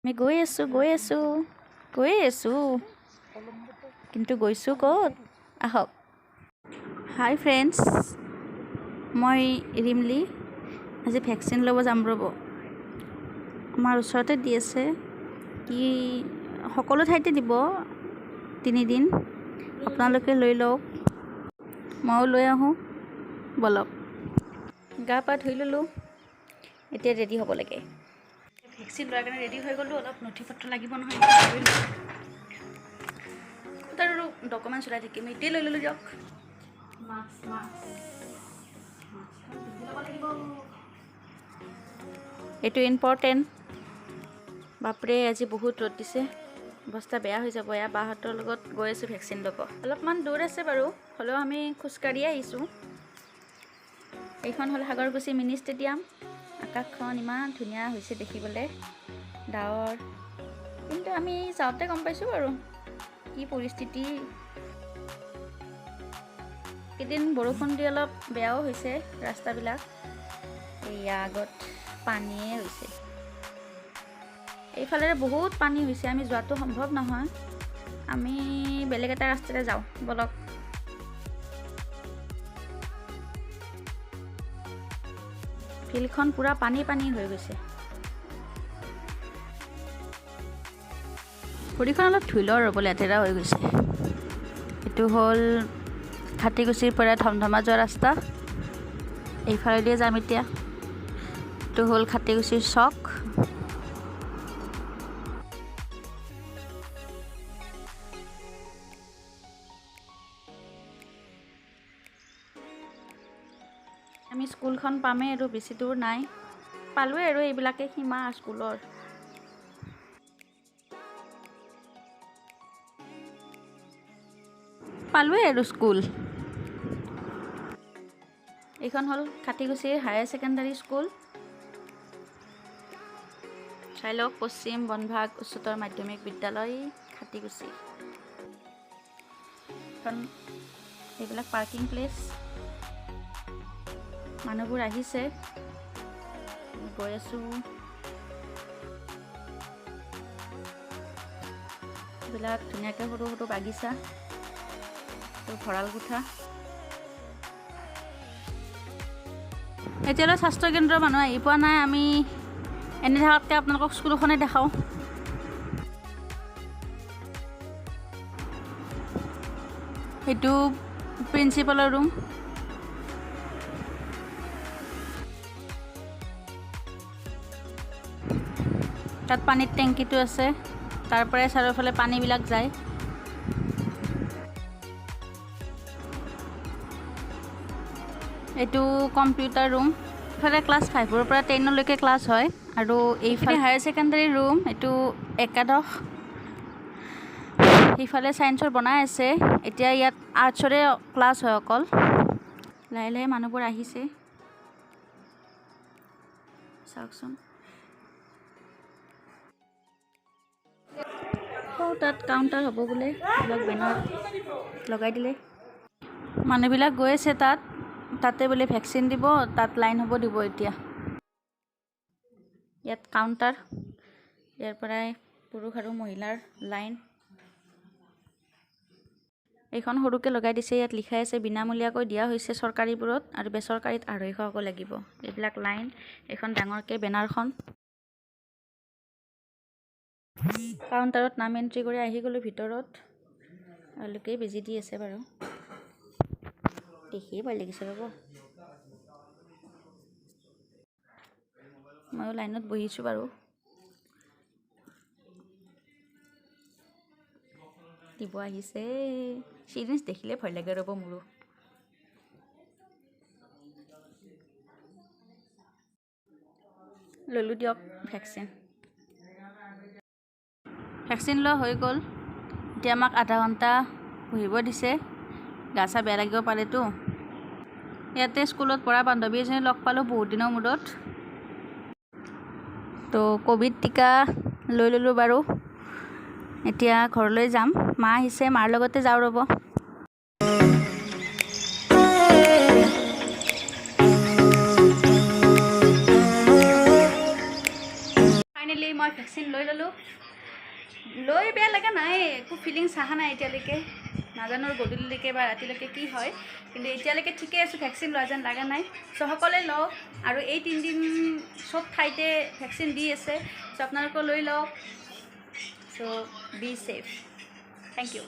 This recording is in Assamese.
আমি গৈ আছোঁ, গৈ আছোঁ, গৈ আছোঁ, কিন্তু গৈছোঁ ক'ত? আহক। হাই ফ্ৰেণ্ডছ, মই ৰিমলি। আজি ভেকচিন ল'ব যাম ৰ'ব। আমাৰ ওচৰতে দি আছে, কি সকলো ঠাইতে দিব তিনিদিন। আপোনালোকে লৈ লওক, ময়ো লৈ আহোঁ। ব'লক। গা পা ধুই ল'লোঁ, এতিয়া ৰেডি হ'ব লাগে। ভেকচিন লোৱাৰ কাৰণে ৰেডি হৈ গ'লোঁ। অলপ নথি পত্ৰ লাগিব নহয়, ক'ত আৰু ডকুমেণ্টছ ওলাই থাকিম, এইটোৱে লৈ ল'লোঁ দিয়ক। মাস্ক, মাস্ক, মাস্কখন পিন্ধি ল'ব লাগিব, এইটো ইম্পৰ্টেণ্ট। বাপৰে, আজি বহুত ৰ'দ দিছে, অৱস্থা বেয়া হৈ যাব। এয়া বাহঁতৰ লগত গৈ আছোঁ ভেকচিন ল'ব। অলপমান দূৰ আছে বাৰু, হ'লেও আমি খোজকাঢ়িয়ে আহিছোঁ। এইখন হ'ল সাগৰকুছি মিনি ষ্টেডিয়াম। আকাশখন ইমান ধুনীয়া হৈছে দেখিবলৈ, ডাৱৰ। কিন্তু আমি যাওঁতে গম পাইছোঁ বাৰু কি পৰিস্থিতি। কেইদিন বৰষুণ দি অলপ বেয়াও হৈছে ৰাস্তাবিলাক। এইয়া আগত পানীয়ে হৈছে, এইফালেৰে বহুত পানী হৈছে, আমি যোৱাটো সম্ভৱ নহয়। আমি বেলেগ এটা ৰাস্তাৰে যাওঁ ব'লক। ফিল্ডখন পূৰা পানী পানী হৈ গৈছে। ভৰিখন অলপ ধুই লওঁ ৰ'ব, লেতেৰা হৈ গৈছে। এইটো হ'ল খাটিকুছিৰ পৰা ধমধমা যোৱা ৰাস্তা, এইফালেদিয়ে যাম এতিয়া। এইটো হ'ল খাটিকুছিৰ চক। আমি স্কুলখন পামেই আৰু, বেছি দূৰ নাই। পালোঁৱেই আৰু, এইবিলাকে সীমা স্কুলৰ। পালোঁৱেই আৰু স্কুল। এইখন হ'ল খাটিকুছিৰ হায়াৰ ছেকেণ্ডাৰী স্কুল। চাই লওক, পশ্চিম বনভাগ উচ্চতৰ মাধ্যমিক বিদ্যালয়, খাটিকুছি। এখন এইবিলাক পাৰ্কিং প্লেচ। মানুহবোৰ আহিছে, আমি গৈ আছোঁ। এইবিলাক ধুনীয়াকৈ সৰু সৰু বাগিচা, ভঁৰাল কোঠা। এতিয়ালৈ স্বাস্থ্যকেন্দ্ৰৰ মানুহ আহি পোৱা নাই। আমি এনে থকাতকৈ আপোনালোকক স্কুলখনে দেখাওঁ। এইটো প্ৰিন্সিপালৰ ৰুম। তাত পানীৰ টেংকিটো আছে, তাৰ পৰাই চাৰিওফালে পানীবিলাক যায়। এইটো কম্পিউটাৰ ৰুম। ইফালে ক্লাছ 5ৰ পৰা 10লৈকে ক্লাছ হয়। আৰু এইফালে হায়াৰ ছেকেণ্ডাৰী ৰুম, এইটো একাদশ। সিফালে ছায়েন্সৰ বনাই আছে। এতিয়া ইয়াত আৰ্টছৰে ক্লাছ হয় অকল। লাহে লাহে মানুহবোৰ আহিছে, চাওকচোন। তাত কাউণ্টাৰ হ'ব বোলে, এইবিলাক বেনাৰ লগাই দিলে। মানুহবিলাক গৈ আছে তাত, তাতে বোলে ভেকচিন দিব, তাত লাইন হ'ব দিব এতিয়া। ইয়াত কাউণ্টাৰ, ইয়াৰ পৰাই পুৰুষ আৰু মহিলাৰ লাইন। এইখন সৰুকৈ লগাই দিছে, ইয়াত লিখাই আছে বিনামূলীয়াকৈ দিয়া হৈছে চৰকাৰীবোৰত, আৰু বেচৰকাৰীত 250কৈ লাগিব। এইবিলাক লাইন, এইখন ডাঙৰকৈ বেনাৰখন। কাউণ্টাৰত নাম এণ্ট্ৰি কৰি আহি গ'লোঁ ভিতৰত। এওঁলোকেই বেজি দি আছে বাৰু, দেখিয়ে ভয় লাগিছে ৰ'ব। ময়ো লাইনত বহিছোঁ বাৰু। দিব আহিছে। চিৰিঞ্জ দেখিলে ভয় লাগে ৰ'ব মোৰো। ল'লোঁ দিয়ক ভেকচিন। ভেকচিন লোৱা হৈ গ'ল। এতিয়া আমাক আধা ঘণ্টা বহিব দিছে, গা চা বেয়া লাগিব পাৰেতো। ইয়াতে স্কুলত পঢ়া বান্ধৱী এজনী লগ পালোঁ বহুত দিনৰ মূৰত। তো ক'ভিড টীকা লৈ ল'লোঁ বাৰু। এতিয়া ঘৰলৈ যাম, মা আহিছে, মাৰ লগতে যাওঁ ৰ'ব। ফাইনেলি মই ভেকচিন লৈ ল'লোঁ। লৈ বেয়া লগা নাই, একো ফিলিংছ অহা নাই এতিয়ালৈকে। নাজানো গধূলিলৈকে বা ৰাতিলৈকে কি হয়, কিন্তু এতিয়ালৈকে ঠিকে আছোঁ, ভেকচিন লোৱা যেন লগা নাই। চ' সকলোৱে লওক আৰু এই 3 দিন চব ঠাইতে ভেকচিন দি আছে। চ' আপোনালোকেও লৈ লওক। So be safe, thank you.